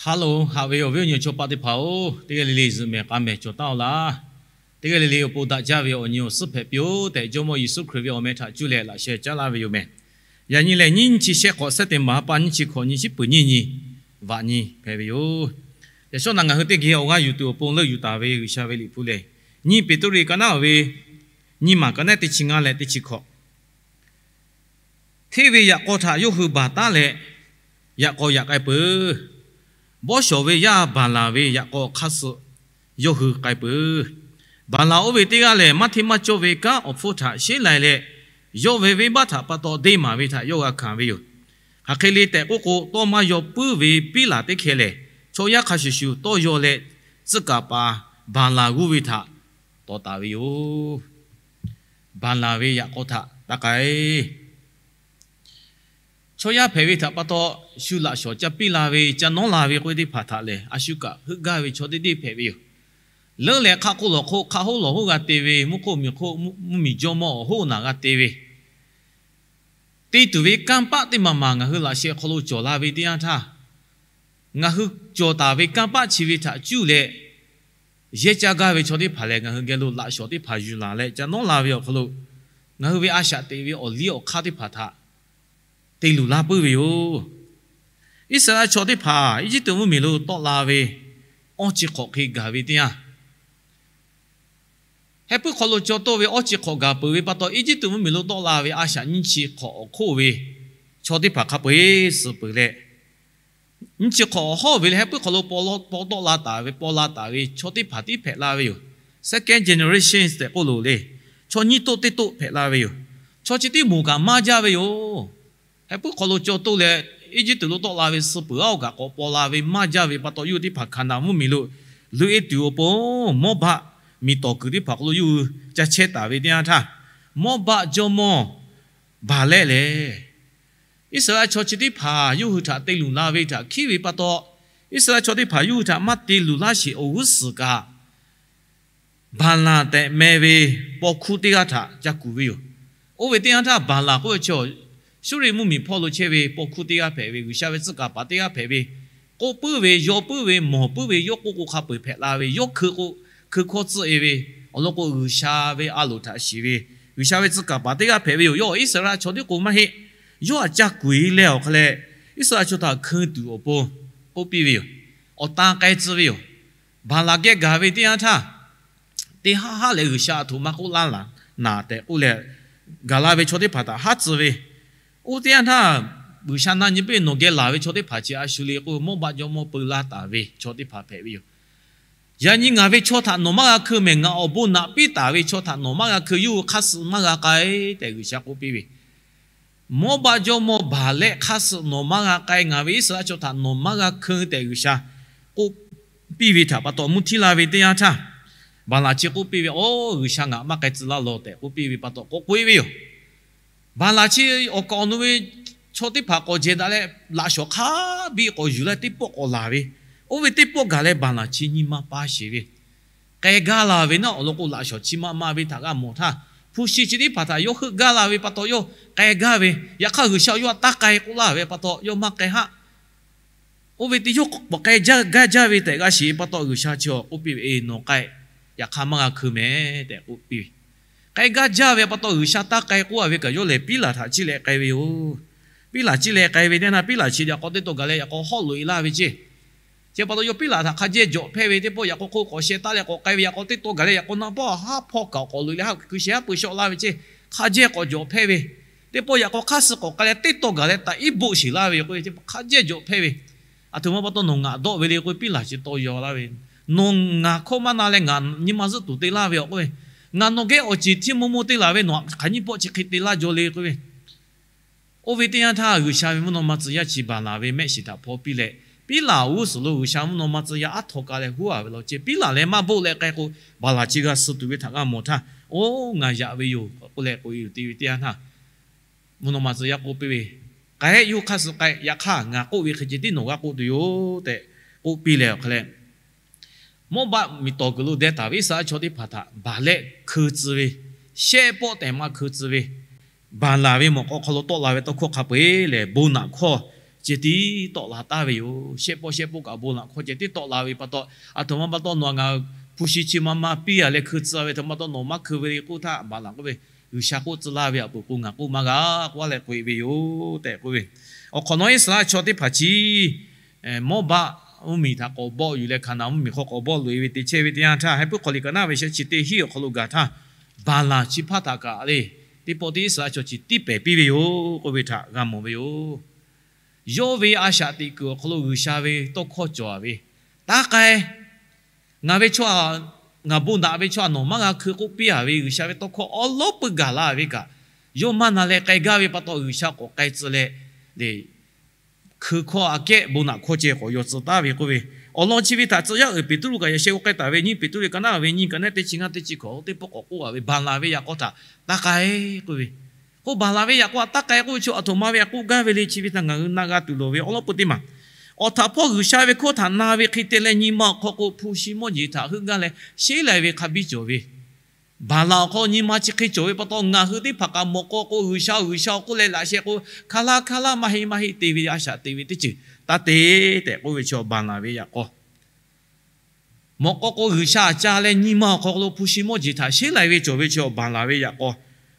Hello, haꞈ ve awˬ viˉ awˬ nyi chaw paˆ teˇ hpaˍ-oˬ, teˇ g'aˇ le le zuhꞈ mehˍ k'a mehˍ cawˬ taˉ-oˬ laˇ. Teˇ g'aˇ le le awˬ pon daꞈ jaˇ ve awˬ nyi awˬ suhˉ hpehꞈ piˇ-oˬ tehꞈ, Jawˇmawˇ Yeˍsuˆ Hkriꞈ ve awˬ meh htaꞈ cuˇ leh laꞈ sheh caˉ laˇ ve yoˬ mehˍ. Yaꞈ nyi lehˬ, nyiˇ nyiˇ chi shehˆ hk'awꞈ, September ha pa nyiˇ chi hkawꞈ nyiˇ chi peuˍ nyiˇ nyi, vaꞈ nyi hpehꞈ ve yoˬ. Yaꞈ shawˉ naꞈ ngaˬ hui teˇ geh awˬ g'aˇ yuˬ tuˬ awˬ pon leuˆ yuˬ taˍ ve G'uiˬsha ve liꞈ hpu lehˬ, nyiˇ Peˍtruˆ ka naˉ ve nyiˇ maˬ ka naˉ teˇ chi ngaˇ leh teˇ chi hkawꞈ. Hteˇ ve yaꞈ k'aw htaꞈ yawˇ hui baˬ taˉ leh, yaꞈ k'aw yaꞈ k'ai peuˬ. Bawˇ shawˍ ve yaˇ baˬ laˬ ve yaꞈ k'aw hk'aˇ suh yawˇ hui k'ai peuˬ. Baˬ laˬ oˇ ve teˇ g'aˇ lehˬ, maˇ hteˇ maˇ cawˇ ve kanˉ awˬ hpfuhˇ htaꞈ sheˉ lai leh, yawˇ ve venˇbaˆ htaꞈ pa taw deˇ maˍ ve htaꞈ yawˇ g'a hkanˍ ve yoˬ. Hk'aˬ hk'e le tehꞈ k'oˆ k'o, tawˇ maˇ yaw puiˉ ve piˉ laˬ teˇ hkeh lehˬ, chaw yaˇ hk'a shuˍ shuˍ tawˇ yaw leh, tcuh kaˍ paˍ baˬ laˬ g'uˇ ve htaꞈ tawˍ taˍ ve yoˬ. Baˬ laˬ ve yaꞈ k'aw htaꞈ taˇ k'ai. Chaw yaˇ hpehꞈ ve htaꞈ pa taw, shu laꞈ shawˍ ca piˇ la ve, ca nawˉ la ve k'oˆ ve teˇ hpaˍ htaꞈ lehˬ, a shu kaꞈ heuˆ gaˇ ve chaw teˇ deˇ hpehꞈ ve yoˬ. Leuˉ leh hk'aˆ hk'oˆ lawˬ hk'oˆ, hk'aˆ hoˉ lawˬ hoˉ g'a te ve, mvuhˇ hk'oˆ miˬ hk'oˆ, mvuhˇ miˬ jawˇmawˇ awˬ hoˉ naˬ g'a te ve, te tuˬ ve kanˇ paˆ teˇ maˬ maˬ ngaˬ hui laꞈ sheh hk'aw lo cawˬ la ve teˇ yanˇ htaˇ, ngaˬ hui cawˬ taˍ ve kanˇ paˆ chi ve htaꞈ cuˇ leh, yehˇ caˇ gaˇ ve chaw teˇ hpaˍ lehˬ, ngaˬ hui geh lo laꞈ shawˍ teˇ hpaˍ yuˬ laˬ leh ca nawˉ la ve awˬ hk'aw lo, ngaˬ hui ve a shaꞈ teꞈ ve awˬ liˇ awˬ hk'aˇ teˇ hpaˍ htaꞈ te luˬ laˇ puiˉ ve yoˬ. Iˉsaˍreˍlaˆ chaw teˇ hpaˍ Eˇjiˇtuꞈ mvuhˇmiˬ lo tawˆ la ve awˇ chi hk'awꞈ hk'e gaˬ ve teˇ yanˇ, heh puiˉ hk'aw lo caw toˆ ve awˇ chi hk'awꞈ gaˬ peuˬ ve pa taw, Eˇjiˇtuꞈ mvuhˇmiˬ lo tawˆ la ve a shaꞈ nyiˇ chi hk'awꞈ awˬ hk'oˆ ve chaw teˇ hpaˍ hk'a peu-eˬ suh peuˬ leh, nyiˇ chi hk'awꞈ awˬ hawˉ ve leh heh puiˉ hk'aw lo paw tawˆ la taˍ ve, paw la taˍ ve chaw teˇ hpaˍ tiˉ hpehꞈ la ve yoˬ. Second generation tehꞈ k'oˆ loˬ le. Chaw nyiˇ toˆ teˇ toˆ hpehꞈ la ve yoˬ. Chaw chi teˇ moˍ kaꞈ maˇ jaˇ ve yoˬ. Heh puiˉ hk'aw lo caw toˆ leh, Eˇjiˇtuꞈ lo tawˆ la ve suh peuˬ aˉ awˬ kaꞈ k'awꞈ paw la ve maˇ jaˇ ve pa taw, yawˇ hui teˇ hpaˍ Hkaˍnanˍ mvuhˇmiˬ lo leuˆ-e tuˬ awˬ pon, Mawˇbaˆ miˬ tawˍ kuiˬ teˇ hpaˍ hk'aw lo yawˇ hui ca chehˇ taˍ ve teˇ yanˇ htaˇ, Mawˇbaˆ jawˇmawˇ Baˍlehˆ lehˬ, Iˉsaˍreˍlaˆ chaw chi teˇ hpaˍ yawˇ hui htaꞈ te luˬ la ve htaꞈ hkiˉ ve pa taw, Iˉsaˍreˍlaˆ chaw teˇ hpaˍ yawˇ hui htaꞈ maˇ te luˬ laˇ sheˍ awˬ g'uˇ suhˍ kaꞈ, Baˍlaˍ tehꞈ meh ve paw hkuˇ teˇ g'aˇ htaꞈ ca kuˬ ve yoˬ. Oˇ ve teˇ yanˇ htaˇ Baˍlaˍ k'oˆ ve chi, Suˇriˆ mvuhˇmiˬ hpawˇ lo chehˇ ve paw hkuˇ teˇ g'aˇ hpehꞈ ve, G'uiˬsha ve tcuh kaˍ paˍ teˇ g'aˇ hpehꞈ ve, k'oˆ puiˉ ve, yaw puiˉ ve, mawˬ puiˉ ve, yawˇ k'oˆ k'o hk'a peu-eˬ hpehꞈ la ve, yawˇ hkeu k'o hkeu hkawˇ tcuhˆ-e ve, awˬ lawn k'o G'uiˬsha ve a loˍ htaꞈ shiˍ ve, G'uiˬsha ve tcuh kaˍ paˍ teˇ g'aˇ hpehꞈ ve yoˬ. Yawˇ Iˉsaˍreˍlaˆ chaw tiˉ k'o maˇ heˆ. Yawˇ htaꞈ ca kuˬ-e leh awˬ hk'a leh, Iˉsaˍreˍlaˆ chaw htaꞈ hkeu tuˬ awˬ pon k'oˆ piˇ ve yoˬ. Awˬ tan k'ai tcuh ve yoˬ. Baˍlaˍ geh gaˬ ve teˇ yanˇ htaˇ, teˇ haˉ haˉ leh G'uiˬsha aˬ htoꞈ ma k'oˆ laˇ naˍ tehꞈ k'oˆ leh, gaˬ la ve chaw teˇ hpaˍ htaꞈ haˉ tcuh ve, oˇ teˇ yanˇ htaˇ, G'uiˬsha na nyi piˇ ve, nawˬ geh laˬ ve chaw teˇ hpaˍ chi a shu le k'oˆ ve, Mawˇbaˆ jawˇmawˇ peu laˇ taˍ ve chaw teˇ hpaˍ hpehꞈ ve yoˬ. Yaꞈ nyi ngaˬ ve chaw htaꞈ nawˬ maˇ g'a hkeu mehˍ. Ngaˬ awˬ bon naꞈ piˇ taˍ ve chaw htaꞈ nawˬ maˇ g'a hkeu. Yawˇ hui hk'aˇ suh maˇ g'a k'ai tehꞈ G'uiˬsha k'oˆ piˇ ve, Mawˇbaˆ jawˇmawˇ Baˍlehˆ hk'aˇ suh nawˬ maˇ g'a k'ai. Ngaˬ ve Iˉsaˍreˍlaˆ chaw htaꞈ nawˬ maˇ g'a hkeu tehꞈ G'uiˬsha k'oˆ piˇ ve htaꞈ pa taw, mvuhˇ htiˇ la ve teˇ yanˇ htaˇ, Baˍlaˍ chi k'oˆ piˇ ve, Oˇ, G'uiˬsha ngaˬ maˇ k'ai tcuh laˇ law tehꞈ k'oˆ piˇ ve pa taw, k'oˆ k'oˆ-e ve yoˬ. Baˍlaˍ chi awˬ kaˍ awˬ nu ve chaw teˇ hpaˍ k'awꞈ jehˬ daꞈ leh, laꞈ shawˍ hk'a biˇ k'awꞈ yuˬ leh teˇ pawˆ k'awꞈ laˬ ve, oˇ ve teˇ pawˆ gaˬ leh Baˍlaˍ chi nyi ma pa sheˍ ve, k'ai gaˇ la ve naˆ awˬ lawn k'o, laꞈ shawˍ chi ma ma ve htaꞈ g'a mawˬ htaˇ, hpu shi chi teˇ hpaˍ htaꞈ yawˇ heuˆ gaˇ la ve pa taw, yawˇ k'ai gaˇ ve. Yaꞈ hk'aˇ G'uiˬsha yawˇ htaꞈ taˇ k'ai k'oˆ laˇ ve pa taw, yawˇ maˇ k'ai haˆ. Oˇ ve teˇ yawˇ k'awꞈ k'ai gaˇ jaˇ ve tehꞈ g'a shiˍ pa taw, G'uiˬsha chi awˬ k'oˆ piˇ ve, Eˬ, nawˬ k'ai, yaꞈ hk'aˇ maˇ g'a hkeu mehˍ tehꞈ k'oˆ piˇ ve. K'ai gaˇ jaˇ ve pa taw, G'uiˬsha taˇ k'ai k'oˆ-a ve kaꞈ, yawˇ lehˬ piˉ laˬ htaꞈ chiˇ leh k'ai ve yoˬ. Piˉ laˬ chiˇ leh k'ai ve teˇ yanˇ, piˉ laˬ chi yaꞈ k'aw teˇ taw gaˬ leh yaꞈ k'aw hawˉ loꞈ-e laˇ ve ceˇ. Chi pa taw yawˇ piˉ laˬ htaꞈ hk'a jehˇ jawꞈ hpehˇ ve, teˇ pawˆ yaꞈ k'aw hk'oˆ k'awꞈ sheh taˉ leh k'awꞈ k'ai ve, yaꞈ k'aw teˇ taw gaˬ leh yaꞈ k'aw na pawˆ haˉ hpawˇ kaꞈ k'awꞈ loꞈ-e leh haˉ pui sheh haˉ pui shawˆ laˇ ve ceˇ. Hk'a jehˇ k'awꞈ jawꞈ hpehˇ ve, teˇ pawˆ yaꞈ k'aw hk'aˇ suh k'awꞈ k'ai leh teˇ taw gaˬ leh taꞈ iˉ boˆ sheˍ laˇ ve yoˬ k'o, hk'a jehˇ jawꞈ hpehˇ ve. Aˬ htoꞈ ma pa taw nawˬ ngaˬ dawˆ ve le k'o, piˉ laˬ chi taw yaw laˇ ve, nawˬ ngaˬ hkawˇ maˇ na leh ngaˬ nyi ma zuhˆ tuˬ te laˇ ve yoˬ k'o, ngaˬ nawˬ geh awˬ ceˬ htiˇ maw maw te laˬ ve, nawˬ hk'aˬ nyiˇ pawˆ chi hk'e te laˇ jaw le k'o ve. Oˇ ve teˇ yanˇ htaˇ, G'uiˬsha ve mvuhˇ naw ma tcuh yaˇ chi Baˍlaˍ ve mehˆ shiˍ htaꞈ hpaw piˇ leh, piˉ laˬ g'uˇ suhˍ lo G'uiˬsha mvuhˇ naw ma tcuh yaˇ aˉ htaw ka leh huˉ-a ve law ceˇ. Piˉ laˬ leh maˇ boˆ leh k'ai k'o, Baˍlaˍ chi g'a suh tuˬ ve htaꞈ g'a mawˬ htaˇ, Oˇ, ngaˬ yaꞈ ve yoˬ k'oˆ leh k'oꞈ-e tuˬ te ve teˇ yanˇ htaˇ, mvuhˇ naw ma tcuh yaˇ k'oˆ piˇ ve, K'ai, yawˇ hk'aˇ suh k'ai. Yaꞈ hk'aˇ ngaˬ k'oˆ ve hk'e ceh tiˉ nawˬ g'a k'oˆ tuˬ yoˬ tehꞈ k'oˆ piˇ leh awˬ hk'a leh, Mawˇbaˆ miˬ tawˍ kuiˬ lo deh taˍ ve Iˉsaˍreˍlaˆ chaw teˇ hpaˍ htaꞈ Baˍlehˆ hkeu tcuh ve, shehˆ pawˆ tehꞈ maˇ hkeu tcuh ve, Baˍlaˍ ve mawꞈ k'aw hk'aw lo tawˆ la ve tawˇ hkawˇ hk'a peu-eˬ lehˬ, bon naꞈ hkawˇ ceh tiˉ tawˆ la taˍ ve yoˬ. Shehˆ pawˆ shehˆ pawˆ kaꞈ bon laꞈ hkawˇ ceh tiˉ tawˆ la ve pa taw, aˬ htoꞈ ma pa taw nawˬ ngaˬ hpu shi chi ma ma piˇ a leh hkui tcuh ve htoꞈ ma pa taw nawˬ maˇ hkui ve le k'oˆ htaˇ, baˬ laˬ k'oˆ ve, G'uiˬsha k'oˆ tcuh laˇ ve aꞈ poˍ k'o ngaˬ k'oˆ maˇ g'a k'oˆ a leh k'oꞈ e ve yoˬ tehꞈ k'oˆ ve. Awˬ hk'awꞈ nawˉ Iˉsaˍreˍlaˆ chaw teˇ hpaˍ chi Mawˇbaˆ mvuhˇmiˬ htaꞈ k'awꞈ bawˆ yuˬ leh, Hkaˍnanˍ mvuhˇmiˬ hk'aw k'awꞈ bawˆ loꞈ e ve te chehˇ ve teˇ yanˇ htaˇ, Heh puiˉ hk'aw liꞈ ka naˉ ve shehˆ chi teˇ hinˉ awˬ hk'aw lo gaˬ htaˇ, Baˍlaˍ chi hpaˇ htaꞈ kaꞈ le, teˇ pawˆ teˇ Iˉsaˍreˍlaˆ chaw chi tiˇ pehˍ piˇ ve yoˬ k'oˆ ve htaꞈ g'a mawˬ ve yoˬ. Yawˇ ve a shaꞈ teꞈ kuiˬ awˬ hk'aw lo G'uiˬsha ve tawˇ hkawˇ cawˬ a ve, Taˇ k'ai. Ngaˬ ve chaw, ngaˬ bon daꞈ ve chaw nawˬ maˇ g'a hkui k'oˆ piˇ a ve G'uiˬsha ve tawˇ hkawˇ awˉ lawˉ peuˇ gaˬ la ve kaꞈ, yawˇ maˇ na leh k'ai gaˇ ve pa taw G'uiˬsha k'awꞈ k'ai tcuh leh, le hkui hkawˇ aꞈ kehˉ bon naꞈ hkawˇ ceh k'awꞈ yaw tcuh taˍ ve k'oˆ ve. Awˬ lawn chi ve htaꞈ tcuh yaˇ uiˍ Peˍtruˆ kaꞈ yaꞈ sheh k'oˆ k'ai taˍ ve, nyiˇ Peˍtruˆ ve ka naˉ ve nyiˇ ka naˉ teˇ chi ngaˇ teˇ chi hkawꞈ teˇ pawˆ k'awꞈ k'oˆ a ve, Baˍlaˍ ve yaꞈ k'aw htaꞈ taˇ k'ai k'oˆ ve. K'o Baˍlaˍ ve yaꞈ k'aw htaꞈ taˇ k'ai k'oˆ ve chi aˬ htoꞈ ma ve a k'oˆ gaˇ ve le chi ve htaꞈ ngaˬ hui na g'a tuˬ loˍ ve awˉ lawˉ peuˇ teˇ maˬ. Awˬ htaꞈ hpawˇ G'uiˬsha ve hkawˇ htaꞈ na ve hk'e te leh nyi ma awˬ hk'aw k'o hpu shi mawˇ jeˬ htaꞈ heuˆ gaˇ leh sheˉ lai ve hk'a biˇ cawˬ ve, Baˍlaˍ awˬ hk'aw nyi ma chi hk'e cawˬ ve pa taw, ngaˬ hui teˇ hpaˍ kaꞈ mawꞈ k'aw k'o G'uiˬsha, G'uiˬsha awˬ k'oˆ leh laꞈ sheh k'o hk'a laˇ hk'a laˇ maˇ heˆ maˇ heˆ te ve a shaꞈ te ve teˇ ceuˬ taˇ te tehꞈ k'oˆ ve chi Baˍlaˍ ve yaꞈ k'aw. Mawꞈ k'aw k'o G'uiˬsha aꞈ ca leh nyi ma awˬ hk'aw lo hpu shi mawˇ jeˬ htaꞈ sheˉ lai ve cawˬ ve chi Baˍlaˍ ve yaꞈ k'aw,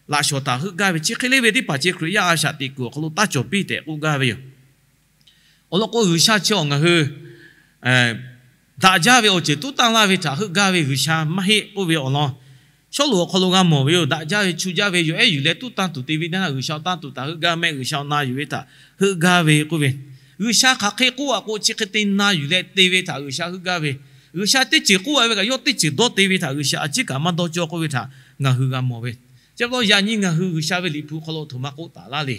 laꞈ shawnˍ htaꞈ heuˆ gaˇ ve chi hk'e le ve teˇ hpaˍ chi Hkriꞈ yaˇ a shaꞈ teꞈ kuiˬ awˬ hk'aw lo taˇ cawˬ piˇ tehꞈ k'oˆ gaˇ ve yoˬ. Awˬ lawn k'o G'uiˬsha chi awˬ ngaˬ hui daꞈ jaˇ ve awˬ ceuˬ tuˉ tanˇ laˇ ve htaꞈ heuˆ gaˇ ve G'uiˬsha maˇ heˆ k'oˆ ve awˬ lawn Sawˉluꞈ awˬ hk'aw lo g'a mawˬ ve yoˬ. Daꞈ jaˇ ve chu jaˇ ve yawˬ ehˉ yuˬ leh tuˉ tanˇ tuˬ te ve teˇ yanˇ G'uiˬsha awˬ tanˇ tuˬ htaꞈ heuˆ gaˇ mehˆ, G'uiˬsha awˬ na yuˬ ve htaꞈ heuˆ gaˇ ve k'oˆ ve. G'uiˬsha hk'aˬ hk'e k'oˆ a k'o chi hk'e te na yuˬ leh te ve htaꞈ G'uiˬsha heuˆ gaˇ ve. G'uiˬsha teˇ ceuˬ k'oˆ a ve kaꞈ yawˇ teˇ ceuˬ dawˇ te ve htaꞈ G'uiˬsha a ciˉ kaꞈ maˇ dawˇ cawˇ k'oˆ ve htaꞈ ngaˬ hui g'a mawˬ ve. Chi pa taw yaꞈ nyi ngaˬ hui G'uiˬsha ve liꞈ hpu hk'aw lo aˬ htoꞈ ma k'oˆ taˍ laˇ le.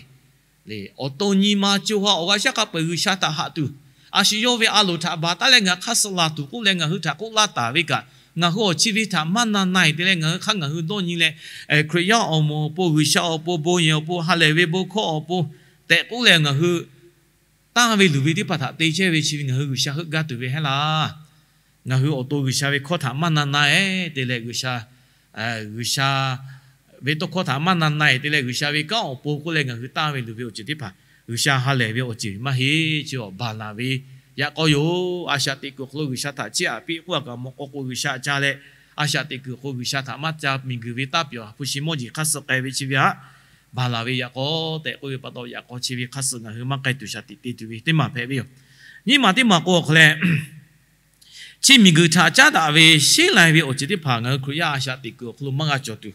Awˬ to nyi ma co ha awˬ g'a shaˉ hk'a peu-eˬ G'uiˬsha htaꞈ haꞈ tuˬ, a shu yawˇ ve a loˍ htaꞈ baˬ taˉ leh ngaˬ hk'aˇ suh laˬ tuˬ k'oˆ leh ngaˬ hui htaꞈ k'oˆ laˇ taˍ ve kaꞈ, ngaˬ hui awˬ chi ve htaꞈ maˇ na na-e te leh ngaˬ hui hk'aˇ ngaˬ hui dawˇ nyi leh, Hkriꞈ yaˇ awˬ moˍ awˬ pon, G'uiˬsha awˬ pon, bon yehˬ awˬ pon, ha lehˬ ve bon hkawˇ awˬ pon tehꞈ k'oˆ leh ngaˬ hui tanˇ ve luˬ ve teˇ hpaˍ htaꞈ te chehˇ ve chi ve ngaˬ hui G'uiˬsha heuˆ gaˇ tuˬ ve heˆ laˇ. Ngaˬ hui awˬ to G'uiˬsha ve hkawˇ htaꞈ maˇ na na-e te leh G'uiˬsha, G'uiˬsha ve tawˇ hkawˇ htaꞈ maˇ na na-e te leh G'uiˬsha ve kanˉ awˬ pon k'oˆ leh ngaˬ hui tanˇ ve luˬ ve awˬ ceuˬ teˇ hpaˍ G'uiˬsha ha lehˬ ve awˬ ceuˬ maˇ heˆ. Chi awˬ Baˍlaˍ ve yaꞈ k'aw yoˬ. A shaꞈ teꞈ kuiˬ awˬ hk'aw lo G'uiˬsha htaꞈ chiˇ aꞈ piˇ k'oˆ a kaꞈ mawꞈ k'aw k'o G'uiˬsha ca leh, a shaꞈ teꞈ kuiˬ awˬ hk'aw lo G'uiˬsha htaꞈ maˇ ca miˬguiˬ ve taˇ pyawˬ hpu shi mawˇ jeˬ hk'aˇ suh k'ai ve chi ve aꞈ, Baˍlaˍ ve yaꞈ k'aw tehꞈ k'oˆ ve pa taw yaꞈ k'aw chi ve hk'aˇ suh ngaˬ hui maˇ k'ai tuˬ shaˍ tiꞈ te tuˬ ve teˇ maˬ hpehꞈ ve yoˬ. Nyiˇ maˬ teˇ maˬ k'o awˬ hk'aw leh, chi miˬguiˬ htaꞈ caˉ daꞈ ve sheˉ lai ve awˬ ceuˬ teˇ hpaˍ ngaˬ hui Hkriꞈ yaˇ a shaꞈ teꞈ kuiˬ awˬ hk'aw lo maˇ g'a cawˬ tuˬ,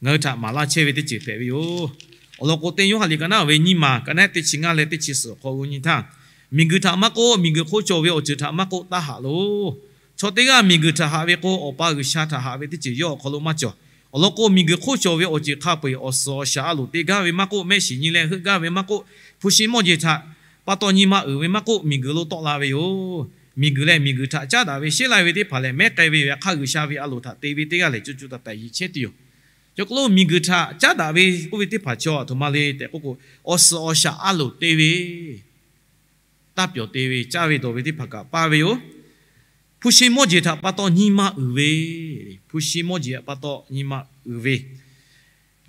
ngaˬ hui htaꞈ maˍ laˇ chehˇ ve teˇ ceuˬ hpehꞈ ve yoˬ. Awˬ lawn k'o teˇ Yoˇhanˬ liꞈ ka naˉ ve nyiˇ maˬ ka naˉ teˇ chi ngaˇ leh teˇ chi suhˍ awˬ hk'aw lo nyi htaˇ, miˬguiˬ htaꞈ maˇ k'oˆ, miˬguiˬ hk'oˆ cawˬ ve awˬ ceuˬ htaꞈ maˇ k'oˆ taˇ haꞈ loˬ. Chaw teˇ g'aˇ miˬguiˬ htaꞈ haꞈ ve k'o, Awˬ pa G'uiˬsha htaꞈ haꞈ ve teˇ ceuˬ yawˇ awˬ hk'aw lo maˇ cawˬ. Awˬ lawn k'o miˬguiˬ hk'oˆ cawˬ ve awˬ ceuˬ hk'a peu-eˬ awˬ suhˍ awˬ shaˍ a loˍ te gaˇ ve maˇ k'oˆ, mehˆ shiˍ nyi leh heuˆ gaˇ ve maˇ k'oˆ, hpu shi mawˇ jeˬ htaꞈ pa taw nyi ma uiˍ ve maˇ k'oˆ, miˬguiˬ lo tawˆ la ve yoˬ. Miˬguiˬ leh miˬguiˬ htaꞈ caˉ daꞈ ve sheˉ lai ve teˇ hpaˍ lehˬ, mehˉ k'ai ve yoˬ. Yaꞈ hk'aˇ G'uiˬsha ve a loˍ htaꞈ te ve teˇ g'aˇ lehˬ, co co taiˍ taiˍ yiˍ chehˇ tuˬ yoˬ. Chi k'o lo miˬguiˬ htaꞈ caˉ daꞈ ve k'oˆ ve teˇ hpaˍ chaw aˬ htoꞈ ma le tehꞈ k'oˆ k'o, awˬ suhˍ awˬ shaˍ a loˍ te ve, taˇ pyawˬ te ve, caˇ ve dawˬ ve teˇ hpaˍ kaꞈ paˇ ve yoˬ. Hpu shi mawˇ jeˬ htaꞈ pa taw nyi ma uiˍ ve, hpu shi mawˇ jeˬ htaꞈ pa taw nyi ma uiˍ ve,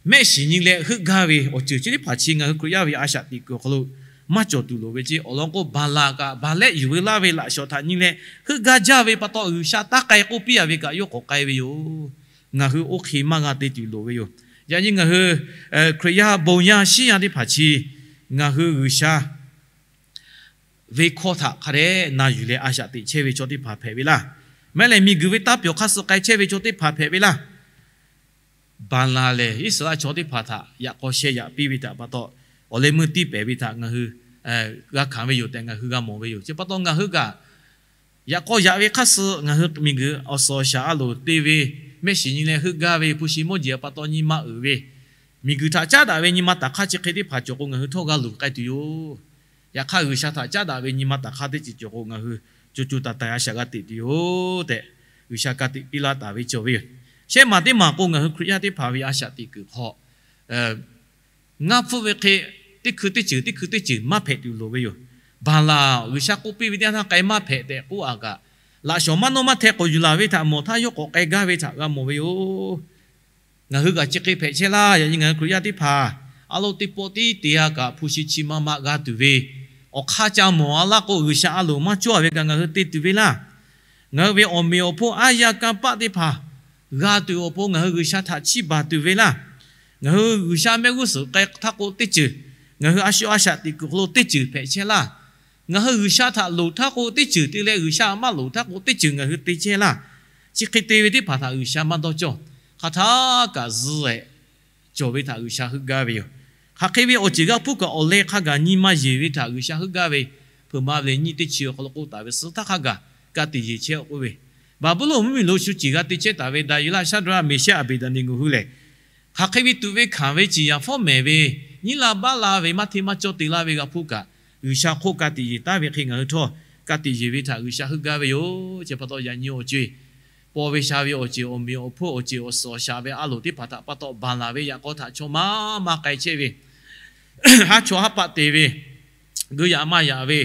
mehˆ shiˍ nyi leh heuˆ gaˇ ve awˬ ceuˬ chi teˇ hpaˍ chi ngaˬ hui Hkriꞈ yaˇ ve a shaꞈ teꞈ kuiˬ awˬ hk'aw lo maˇ cawˬ tuˬ loˍ ve ceˇ. Awˬ lawn k'o Baˍlaˍ kaꞈ Baˍlehˆ yuˬ ve laˇ ve laꞈ shawnˍ htaꞈ nyi leh heuˆ gaˇ jaˇ ve pa taw G'uiˬsha taˇ k'ai k'oˆ piˇ a ve kaꞈ yawˇ k'awꞈ k'ai ve yoˬ. Ngaˬ hui oˇ hk'e maˇ g'a te tuˬ loˍ ve yoˬ. Yaꞈ nyi ngaˬ hui Hkriꞈ yaˇ bon yaˇ shiˉ yaˇ teˇ hpaˍ chi ngaˬ hui G'uiˬsha ve hkawˇ htaꞈ hk'a dehꞈ na yuˬ leh a shaꞈ teꞈ chehˇ ve chaw teˇ hpaˍ hpehꞈ ve laˇ. Mehˉ lehˬ miˬguiˬ ve taˇ pyawˬ hk'aˇ suh k'ai chehˇ ve chaw teˇ hpaˍ hpehꞈ ve laˇ. Baˍlaˍ lehˬ Iˉsaˍreˍlaˆ chaw teˇ hpaˍ htaꞈ yaꞈ k'aw sheh yaꞈ piˇ ve htaꞈ pa taw, awˬ leh meuˇ tiˇ pehˍ ve htaꞈ ngaˬ hui g'a hkanˍ ve yoˬ tehꞈ ngaˬ hui g'a mawˬ ve yoˬ. Chi pa taw ngaˬ hui kaꞈ yaꞈ k'aw yaꞈ ve hk'aˇ suh ngaˬ hui miˬguiˬ awˬ suhˍ awˬ shaˍ a loˍ te ve, mehˆ shiˍ nyi leh heuˆ gaˇ ve, hpu shi mawˇ jeˬ pa taw nyi ma uiˍ ve, miˬguiˬ htaꞈ caˉ daꞈ ve nyi ma taˍ hk'aˇ chi hk'e teˇ hpaˍ cawˬ k'o ngaˬ hui htawˇ g'a luˬ k'ai tuˬ yoˬ. Yaꞈ hk'aˇ G'uiˬsha htaꞈ caˉ daꞈ ve nyi ma taˍ hk'aˇ teˇ ceuˬ cawˬ k'o ngaˬ hui co co taiˍ taiˍ a shaꞈ g'a teꞈ tuˬ yoˬ tehꞈ G'uiˬsha ka tiꞈ piˇ laˇ taˍ ve cawˬ ve yoˬ. Shehˆ maˬ teˇ maˬ k'o ngaˬ hui Hkriꞈ yaˇ teˇ hpaˍ ve a shaꞈ teꞈ kuiˬ hk'aw ngaˇ hpfuhˆ ve hk'e teˇ hkui teˇ ceuˬ teˇ hkui teˇ ceuˬ maˇ hpehꞈ tuˬ loˍ ve yoˬ. Baˍlaˍ G'uiˬsha k'oˆ piˇ ve teˇ yanˇ htaˇ k'ai maˇ hpehꞈ tehꞈ k'oˆ a kaꞈ, laꞈ shawnˍ maˇ nawˇ maˇ hteh k'awꞈ yuˬ laˬ ve htaꞈ mawˬ htaˇ yawˇ k'awꞈ k'ai gaˇ ve htaꞈ g'a mawˬ ve yoˬ. Ngaˬ hui kaꞈ chi hk'e hpehꞈ chehˇ laˇ. Yaꞈ nyi ngaˬ hui Hkriꞈ yaˇ teˇ hpaˍ a lo teˇ pawˆ tiˉ te a kaꞈ hpu shi chi ma ma g'a tuˬ ve, awˬ hk'aˇ ca mawˬ a laˇ k'o, G'uiˬsha a loˍ maˇ cawˇ ve kaꞈ ngaˬ hui te tuˬ ve laˇ. Ngaˬ hui ve awˬ meꞈ awˬ hponˇ aˉ yanˇ kanˇ paˆ teˇ hpaˍ g'a tuˬ awˬ pon ngaˬ hui G'uiˬsha htaꞈ chiˇ baˬ tuˬ ve laˇ. Ngaˬ hui G'uiˬsha mehˆ g'uˇ suhˍ k'ai htaˇ k'o teˇ ceuˬ, ngaˬ hui a shu a shaꞈ teꞈ kuiˬ hk'aw lo teˇ ceuˬ hpehꞈ chehˇ laˇ. Ngaˬ hui G'uiˬsha htaꞈ loˍ htaˇ k'o teˇ ceuˬ te leh, G'uiˬsha maˇ loˍ htaˇ k'o teˇ ceuˬ ngaˬ hui te chehˇ laˇ. Chi hk'e te ve teˇ hpaˍ htaꞈ G'uiˬsha maˇ dawˇ cawˇ. Hk'aˬ htaˇ kaꞈ zuhˆ leh cawˬ ve htaꞈ G'uiˬsha heuˆ gaˇ ve yoˬ. Hk'aˬ hk'e ve awˬ ceuˬ g'a hpuˇ kaꞈ awˬ leh hk'a gaˬ nyi ma yeˬ ve htaꞈ G'uiˬsha heuˆ gaˇ ve, hpeuꞈ ma ve leh nyiˇ teˇ chi awˬ hk'aw lo k'oˆ taˍ ve suh htaˇ hk'a gaˬ ka tiꞈ yeˬ chehˇ k'oˆ ve, Baˍbuˍlonˍ mvuhˇmiˬ lo shu ceˬ g'a te chehˇ taˍ ve Daˍyeˍlaˆ, Shaˍdraˆ, Meˍshaˆ, Aˍbeˍdaˍneˍgoˍ hui lehˬ, hk'aˬ hk'e ve tuꞈ ve hkanˍ ve ciˍ yanˍ fawˉ mehˍ ve, nyiˇ la baˆ la ve, maˇ hteˇ maˇ cawˇ te laˇ ve g'a hpuˇ kaꞈ, G'uiˬsha hk'oˆ ka tiꞈ yeˬ taˍ ve hk'e ngaˬ hui htawˇ ka tiꞈ yeˬ ve htaꞈ G'uiˬsha heuˆ gaˇ ve yoˬ. Chi pa taw yaꞈ nyi awˬ co-e, paw ve sha ve awˬ ceuˬ, awˬ meꞈ awˬ hponˇ awˬ ceuˬ, awˬ suhˍ awˬ shaˍ ve a loˍ teˇ hpaˍ htaꞈ pa taw baˬ laˬ ve yaꞈ k'aw htaꞈ chaw maˇ maˇ k'ai chehˇ ve, haˉ chawˇ haˉ paˆ te ve, geuˆ yaꞈ maˇ yaꞈ ve,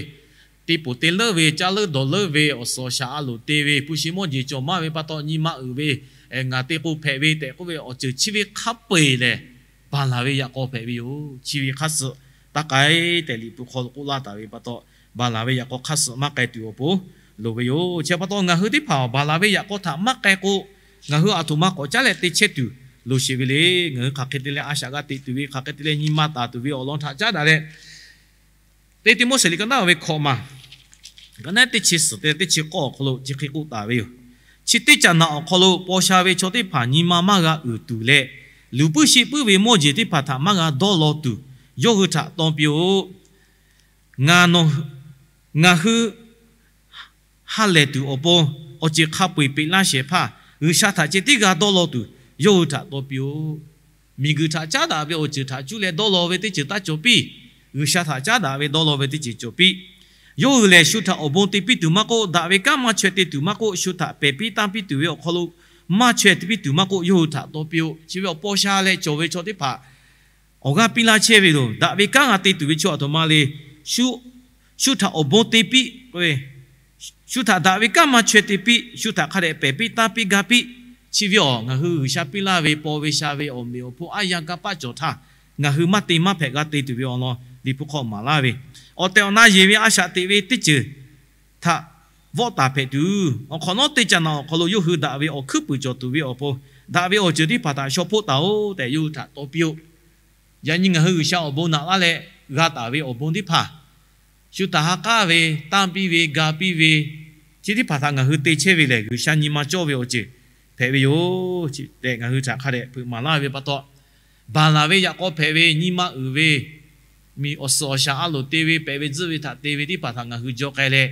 te poˬ te leuˉ ve, caˇ leuˉ dawˬ leuˉ ve, awˬ suhˍ awˬ shaˍ a loˍ te ve, hpu shi mawˇ jeˬ cawˬ maˇ ve pa taw nyi ma uiˍ ve, ngaˬ te k'o hpehꞈ ve tehꞈ k'oˆ ve awˬ ceuˬ chi ve hk'a peu-eˬ lehˬ, baˬ laˬ ve yaꞈ k'aw hpehꞈ ve yoˬ. Chi ve hk'aˇ suh taˇ k'ai tehꞈ Liꞈ hpu hk'aw lo k'oˆ laˇ taˍ ve pa taw, baˬ laˬ ve yaꞈ k'aw hk'aˇ suh maˇ k'ai tuˬ awˬ pon loˍ ve yoˬ. Chi pa taw ngaˬ hui teˇ hpaˍ baˬ laˬ ve yaꞈ k'aw htaꞈ maˇ k'ai k'o, ngaˬ hui aˬ htoꞈ ma k'awꞈ caˉ leh te chehˇ tuˬ loˍ sheˍ ve le. Ngaˬ hui hk'aˬ hk'e te leh a shaꞈ g'a teꞈ tuˬ ve, hk'aˬ hk'e te leh nyi ma taˍ tuˬ ve awˬ lawn htaꞈ caˉ daꞈ leh, teˇ Tiˆmoˉseˍ liꞈ ka naˉ ve hkawꞈ maˬ, ka naˉ teˇ chi suhˍ te teˇ chi k'awˇ awˬ hk'aw lo chi hk'e k'oˆ taˍ ve yoˬ. Chi teˇ caꞈ naꞈ awˬ hk'aw lo paw sha ve chaw teˇ hpaˍ nyi ma maˇ g'a uiˍ tuˬ leh, luˬ puiˉ sheˆ puiˉ ve mawˇ jeˬ teˇ hpaˍ htaꞈ maˇ g'a dawˇ law tuˬ, yawˇ hui htaꞈ taw piˇ-oˆ. Ngaˬ nawˬ, ngaˬ hui ha lehˬ tuˬ awˬ pon awˬ ceuˬ hk'a peu-eˬ peꞈ laˇ shehˍ hpaˇ, G'uiˬsha htaꞈ ceh tiˉ g'a dawˇ law tuˬ yawˇ hui htaꞈ taw piˇ-oˆ. Miˬguiˬ htaꞈ caˉ daꞈ ve awˬ ceuˬ htaꞈ cuˇ leh dawˇ law ve teˇ ceuˬ taˇ cawˬ piˇ. G'uiˬsha htaꞈ caˉ daꞈ ve dawˇ law ve teˇ ceuˬ cawˬ piˇ. Yawˇ hui lehˬ, shu htaꞈ awˬ bon te piˇ tuˬ maˇ k'oˆ, daꞈ ve kanˉ maˇ chaweh te tuˬ maˇ k'oˆ, shu htaꞈ pehˬ piˇ tanˇ piˇ tuˬ ve awˬ hk'aw lo maˇ chaweh te piˇ tuˬ maˇ k'oˆ, yawˇ hui htaꞈ taw piˇ-oˆ. Chi ve awˬ paw sha leh cawˬ ve chaw teˇ hpaˍ awˬ g'aˇ piˇ laˇ chehˇ ve yoˬ. Daꞈ ve kanˉ g'a te tuˬ ve chaw aˬ htoꞈ ma le. Shu, shu htaꞈ awˬ bon te piˇ, shu htaꞈ daꞈ ve kanˉ maˇ chaweh te piˇ, shu htaꞈ hk'a dehꞈ pehˬ piˇ tanˇ piˇ ga piˇ. Chi ve awˬ ngaˬ hui G'uiˬsha piˇ laˇ ve paw ve sha ve awˬ meꞈ awˬ hponˇ aˉ yanˇ kanˇ paˆ cawˬ htaˇ, ngaˬ hui maˇ te maˇ hpehꞈ g'a te tuˬ ve awˬ lawn Liꞈ hpu hk'aw maˍ laˇ ve, awˬ tehˬ awˬ na yeˬ ve a shaꞈ teꞈ ve teˇ ceuˬ htaꞈ vawˆ taˍ hpehꞈ tuˬ, awˬ hk'awꞈ nawˉ teˇ caꞈ naꞈ awˬ hk'aw lo yawˇ hui daꞈ ve awˬ hkuiˉ puiˍ cawˬ tuˬ ve awˬ pon, daꞈ ve awˬ ceuˬ teˇ hpaˍ htaꞈ shaw hpoˆ taˍ-oˬ tehꞈ yawˇ hui htaꞈ taw piˇ-oˆ. Yaꞈ nyi ngaˬ hui G'uiˬsha awˬ bon naꞈ laˇ leh g'a taˍ ve awˬ bon teˇ hpaˍ, shu htaꞈ ha k'aˉ ve, tanˇ piˇ ve, ga piˇ ve, chi teˇ hpaˍ htaꞈ ngaˬ hui te chehˇ ve lehˬ, G'uiˬsha nyi ma cawˇ ve awˬ ceuˬ hpehꞈ ve yoˬ tehꞈ ngaˬ hui htaꞈ hk'a dehꞈ hpeuꞈ maˍ laˇ ve pa taw, baˬ laˬ ve yaꞈ k'aw hpehꞈ ve, nyi ma uiˍ ve, miˬ awˬ suhˍ awˬ shaˍ a loˍ te ve, pehꞈ ve tzuhˆ ve htaꞈ te ve teˇ hpaˍ htaꞈ ngaˬ hui jaw k'ai leh,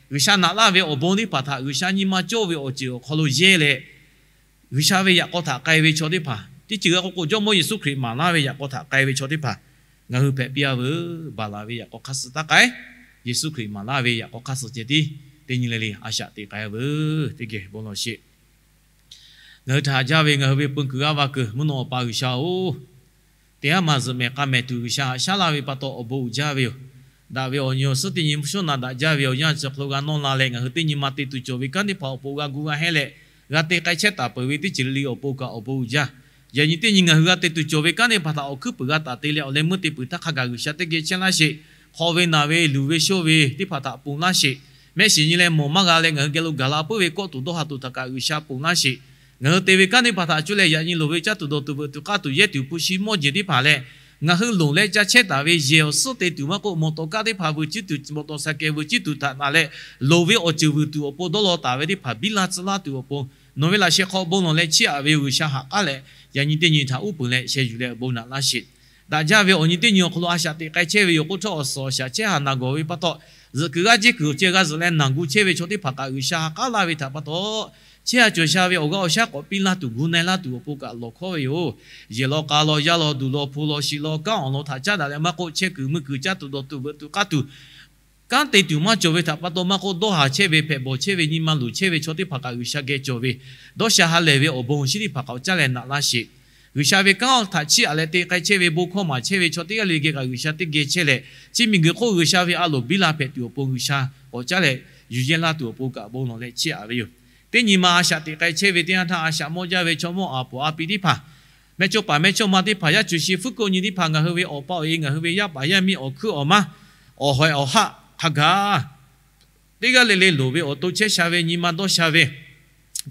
G'uiˬsha naꞈ laˇ ve awˬ bon teˇ hpaˍ htaꞈ G'uiˬsha nyi ma cawˇ ve awˬ ceuˬ awˬ hk'aw lo yehˇ leh, G'uiˬsha ve yaꞈ k'aw htaꞈ k'ai ve chaw teˇ hpaˍ teˇ ceuˬ g'a k'oˆ k'o, Jawˇmawˇ Yeˍsuˆ Hkriꞈ maˍ laˇ ve yaꞈ k'aw htaꞈ k'ai ve chaw teˇ hpaˍ ngaˬ hui hpehꞈ piˇ-a veuˬ. Baˬ laˬ ve yaꞈ k'aw hk'aˇ suh taˇ k'ai. Yeˍsuˆ Hkriꞈ maˍ laˇ ve yaꞈ k'aw hk'aˇ suh ceh tiˉ teˇ nyi le le a shaꞈ teꞈ k'ai-a veuˬ. Teˇ geh bon lawˬ sheˍ. Ngaˬ hui htaꞈ haꞈ jaˇ ve ngaˬ hui ve peu kuiˬ g'aˇ va kuiˬ mvuhˇ naw awˬ pa G'uiˬsha-oˬ, teˇ haˉ ma zuhꞈ mehˍ k'a mehˍ tuˬ G'uiˬsha haꞈ shaˉ laˇ ve pa taw awˬ bon uiˍ jaˇ ve yoˬ. Daꞈ ve awˬ nyi awˬ suhˉ teˇ nyi mvuhˇ shawˉ naꞈ daꞈ jaˇ ve awˬ yanˇ chi hk'aw lo g'a nawˇ la leh, ngaˬ hui teˇ nyi ma te tuˬ cawˬ ve kanˉ teˇ hpaˍ awˬ pon g'a gu g'a hehnˇ leh, g'a te k'ai chehˇ taˍ peuˬ ve teˇ ceuˬ le le awˬ pon kaꞈ awˬ bon uiˍ jaˇ. Yaꞈ nyi teˇ nyi ngaˬ hui g'a te tuˬ cawˬ ve kanˉ teˇ hpaˍ htaꞈ awˬ hkuiˉ puiˍ g'a taˍ te leh, awˬ leh meuˇ te puiˬ htaˇ hk'a gaˬ G'uiˬsha teˇ geh chehˇ laˇ sheˍ. Hk'aw ve naˬ ve luˬ ve shoˇ ve teˇ hpaˍ htaꞈ ponˬ laˇ sheˍ. Mehˆ shiˍ nyi leh mawˬ maˇ g'a leh ngaˬ hui geh lo gaˬ la puiˉ ve kawˆ tuˬ dawˇ ha tuˬ htaꞈ kaꞈ G'uiˬsha ponˬ laˇ sheˍ. Ngaˬ hui te ve kanˉ teˇ hpaˍ htaꞈ cuˇ leh yaꞈ nyi loˍ ve caˇ tuˬ dawˬ tuˬ veuꞈ tuˬ k'aˇ tuˬ yehˇ tuˬ hpu shi mawˇ jeˬ teˇ hpaˍ leh, ngaˬ hui loˍ leh ca chehˇ taˍ ve yehˬ awˬ suhˉ te tuˬ maˇ k'oˆ, mawˬ tawˍ kaˇ teˇ hpaˍ veuꞈ ciˉ tuˬ, mawˬ tawˍ saˍ kehˬ veuꞈ ciˉ tuˬ htaꞈ naꞈ leh, loˍ ve awˬ ceuˬ veuꞈ tuˬ awˬ pon dawˇ law taˍ ve teˇ hpaˍ biˇ laˇ tcuh laˇ tuˬ awˬ pon, nawˬ ve laꞈ sheh hk'aw bon lawˬ leh chiˇ aꞈ ve G'uiˬsha haꞈ k'aˉ leh, yaꞈ nyi teˇ nyi htaꞈ uˉ peunˍ leh sheh yuˬ leh awˬ bon naꞈ laˇ sheˍ. Daꞈ jaˇ ve awˬ nyi teˇ nyi awˬ hk'aw lo a shaꞈ teꞈ k'ai chehˇ ve yoˬ k'oˆ htawˇ, awˬ suhˍ awˬ shaˍ chehˇ haˍ naˬ gawˬ ve pa taw, zuhꞈ kuiˬ g'aˇ jehˇ kuiˬ awˬ ceh g'a zuhꞈ leh naˬ gu chehˇ ve chaw teˇ hpaˍ kaꞈ G'uiˬsha haꞈ k'aˉ laˇ ve htaꞈ pa taw, chehˇ ha cawˬ sha ve awˬ g'aˇ awˬ shaˉ k'awꞈ piˇ laˇ tuˬ gu na-e laˇ tuˬ awˬ pon kaꞈ lawˬ hkawˉ ve yoˬ. Yehˬ law k'a law yaˇ law duˬ law hpu law shiˍ law kanˉ awˬ lawn htaꞈ caˉ daꞈ leh maˇ k'oˆ, chehˇ kuiˬ mui kuiˬ caˇ tuˬ dawˬ tuˬ veuꞈ tuˬ k'aˇ tuˬ kanˉ te tuˬ maˇ cawˬ ve htaꞈ pa taw maˇ k'oˆ, dawˇ haˍ chehˇ ve, hpehꞈ bawˬ chehˇ ve, nyi ma luˬ chehˇ ve chaw teˇ hpaˍ kaꞈ G'uiˬsha geh cawˬ ve dawˇ sha ha lehˬ ve awˬ bon awˬ shinˉ teˇ hpaˍ k'awꞈ caˉ leh naꞈ laˇ sheˍ. G'uiˬsha ve kanˉ htaꞈ chiˇ aꞈ leh te k'ai chehˇ ve bon hkawˇ maˍ chehˇ ve chaw teˇ g'aˇ le geh kaꞈ G'uiˬsha teˇ geh chehˇ leh, chi miˬguiˬ hk'oˆ G'uiˬsha ve a loˍ biˇ la hpehꞈ tuˬ awˬ pon G'uiˬsha k'awꞈ caˉ leh yuˬ yehˇ laˇ tuˬ awˬ pon kaꞈ bon lawˬ leh chiˇ aꞈ ve yoˬ. Teˇ nyi ma a shaꞈ teꞈ k'ai chehˇ ve teˇ yanˇ htaˇ, a shaꞈ mawˇ jaˇ ve chaw mawˇ aˍ poˍ a pi teˇ hpaˍ, mehˇchawˇpaˍ mehˇchawˇma teˇ hpaˍ, yaˇ cuˬ shi fuˉ kuˆ nyi teˇ hpaˍ, ngaˬ hui ve awˬ pa awˬ e, ngaˬ hui ve yaˇ paˍ yaˇ miˇ awˬ hkuiˉ awˬ maˇ, awˬ hawehˬ awˬ haˆ hk'a gaˬ teˇ g'aˇ le le loˍ ve awˬ to chehˇ sha ve, nyi ma dawˇ sha ve,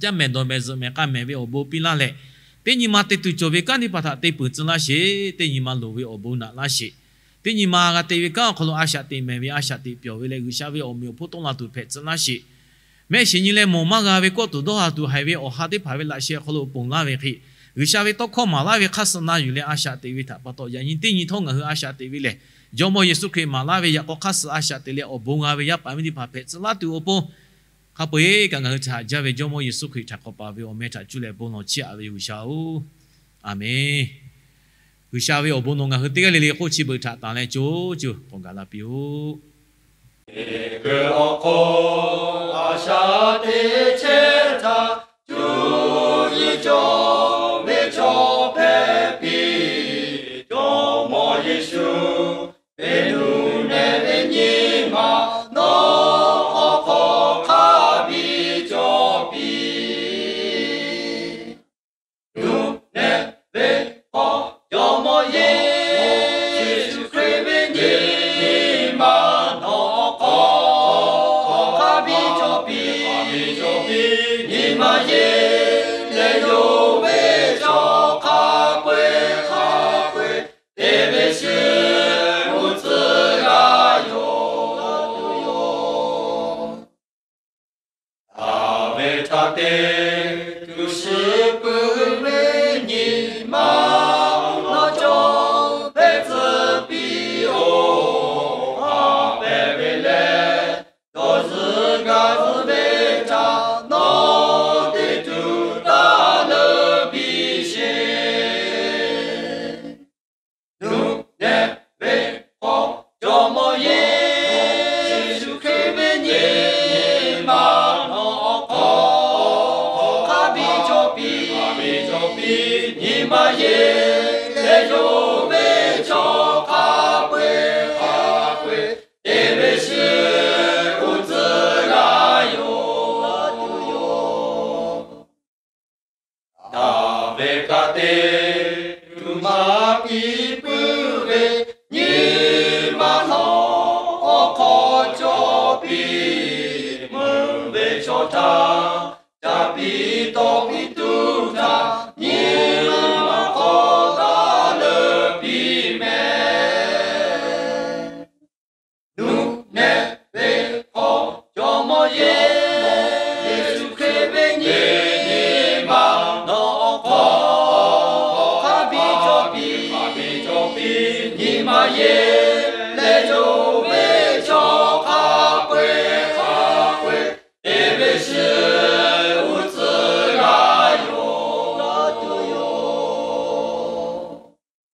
caˇ mehˍ dawˬ mehˍ zuhꞈ mehˍ k'a mehˍ ve awˬ bon piˇ laˇ leh, teˇ nyi ma te tuˬ cawˬ ve kanˉ teˇ hpaˍ htaꞈ te peuˬ tcuh laˇ sheˍ. Teˇ nyi ma loˍ ve awˬ bon naꞈ laˇ sheˍ. Teˇ nyi ma g'a te ve kanˉ awˬ hk'aw lo a shaꞈ teꞈ mehˍ ve a shaꞈ teꞈ pyawˬ ve leh, G'uiˬsha ve awˬ meꞈ awˬ hponˇ tawˆ la tuˬ hpehꞈ tcuh laˇ sheˍ. Mehˆ shiˍ nyi leh mawˬ maˇ g'a ve kawˆ tuˬ dawˇ ha tuˬ haiˬ ve awˬ ha teˇ hpaˍ ve laꞈ sheh awˬ hk'aw lo ponˬ laˇ ve hk'e, G'uiˬsha ve tawˇ hkawˇ maˍ laˇ ve hk'aˇ suh na yuˬ leh a shaꞈ teꞈ ve htaꞈ pa taw, yaꞈ nyi teˇ nyi htawˇ ngaˬ hui a shaꞈ teꞈ ve lehˬ, Jawˇmawˇ Yeˍsuˆ Hkriꞈ maˍ laˇ ve yaꞈ k'aw hk'aˇ suh a shaꞈ teꞈ leh awˬ bon g'a ve yaˇ paˍ miˇ teˇ hpaˍ hpehꞈ tcuh laˇ tuˬ awˬ pon, hk'a peu-eˬ kaꞈ ngaˬ hui htaꞈ haꞈ jaˇ ve Jawˇmawˇ Yeˍsuˆ Hkriꞈ htaꞈ hk'awꞈ paˍ ve awˬ meh htaꞈ cuˇ leh bon lawˬ chiˇ aꞈ ve yoˬ, G'uiˬsha-oˬ. Aˬ menˍ. G'uiˬsha ve awˬ bon nawˬ ngaˬ hui teˇ g'aˇ le le hk'oˆ chi beuꞈ htaꞈ tanˬ leh co co k'awꞈ gaˬ la piˇ-oˆ. Awˬ hk'aw a shaꞈ teꞈ chehˇ htaˇ, cuˇ yiˍ cawˬ ve chaw hpehꞈ piˇ. Jawˇmawˇ Yeˍsuˆ ve nuˬ nehˬ ve nyi ma nawˬ awˬ hk'aw hk'a biˇ cawˬ piˇ. Nuˬ nehˬ ve k'awꞈ Jawˇmawˇ Yeˍsuˆ Hkriꞈ ve nyi ma nawˬ awˬ hk'aw hk'a biˇ cawˬ piˇ. Nyi ma yeˬ leh yonˍ ve chaw hk'a peu-eˬ hk'a peu-eˬ te ve shiˍ uˉ tcuhˉ g'a yoˬ. Daˍviˆ htaꞈ te tuˬ shiˍ peuˬ ve nyi ma nawˬ cawˬ hpehꞈ tcuh piˇ-oˬ. Haꞈ pehˍ ve leh dawˇ zuhꞈ gaˬ zuhꞈ ve htaꞈ nawˬ te tuˬ taˇ leuˬ piˇ sheˍ. Nuˬ nehˬ ve k'awꞈ Jawˇmawˇ Yeˍsuˆ Hkriꞈ ve nyi ma nawˬ awˬ hk'aw hk'a biˇ cawˬ piˇ. Nyi ma yeˬ leh yonˍ ve chaw hk'a peu-eˬ hk'a peu-eˬ te ve shiˍ uˉ tcuhˉ g'a yoˬ. Daˍviˆ kaꞈ te tuˬ maˍ piˇ puiˉ ve nyi ma nawˬ awˬ hk'aw cawˬ piˇ. Meuˇ ve chaw htaꞈ caˇ piˇ tawˆ piˇ tuˬ htaꞈ nyi ma hk'aw taˇ leuˬ piˇ mehˍ. Nuˬ nehˬ ve k'awꞈ Jawˇmawˇ Yeˍsuˆ Hkriꞈ ve nyi ma nawˬ awˬ hk'aw hk'a biˇ cawˬ piˇ. Nyi ma yeˬ